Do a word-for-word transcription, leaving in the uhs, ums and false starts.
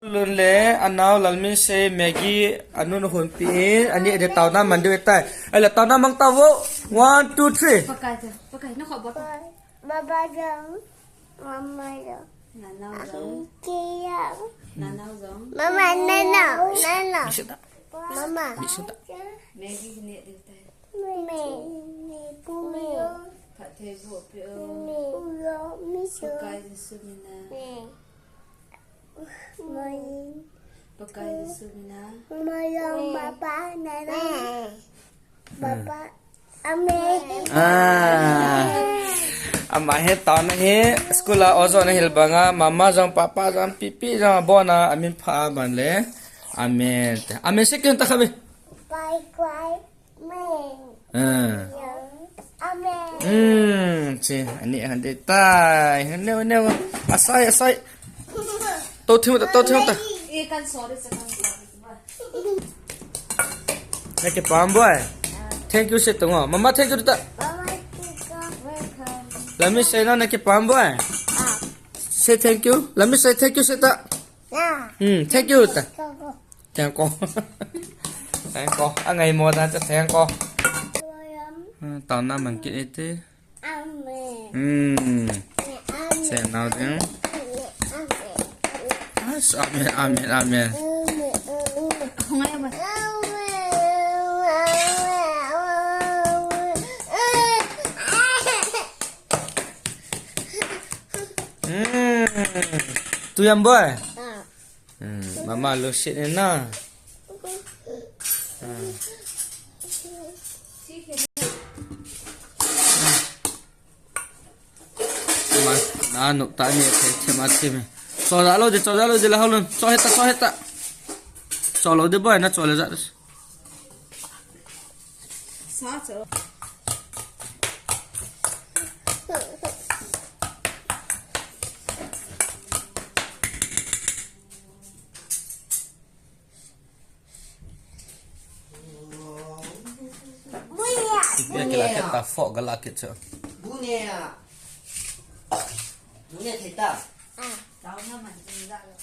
Lun le anao Lalminsei Maggie anun hon pi in, ani de taona man diu tai. Ai la taona mang ta vo. One, two, three. Pakai te, pakai, na kho bot. Baba jong, mama jong. Nanao jong. Kia. Nanao jong. Mama, nanao, nanao. Mama. Maggie ne diu tai. Me, me, pu me. Phatthei boh peh o. Me. Pu yo, mi so. Pakai Jesu mina. Me. Mai. Pakai Jesu mina. Mai yo, papa, nana. Papa. Amen. Ah. Ama hi taona hi school a ojo na hil banga, mama jong, papa jong, pipi jong, abona, amin pha ban le. Amen. Amen se ken ta khabe. Bye, bye. Amen. Ah. Amen. Hmm, si, ani han de tai. Neo, neo. Asai, asai. To thim ta, to thim ta. Ye kan sorry se kan. Naki pam boy. Thank you se tungo. Mama thank you ta. Mama, thank you. Welcome. Let me say no naki pam boy. Ah. Say thank you. Let me say thank you se ta. Ah. Hmm, thank you ta. Go, go. Thank you. Thank you. Angai mo da cha thank you. Hmm, taona man kit ite. Amen. Hmm. Amen. Say now then. Amen. Amen. Yes, amen, amen, amen. Amen. Amen. Amen. Hmm. Tu yang boy. Ah. Hmm, mama lungset ni na. Hmm. Ma, na nop ta ni, the, the ma, the me. Cho da lo de, cho da lo de la holun. Cho heta, cho heta. Cho lo de boy na, cho le ja. Sa cho. Ipi ke la ke ta fo ga la ke cho. Bu ne ya. Bu ne thei ta. Ah. Tao na man jing da lo.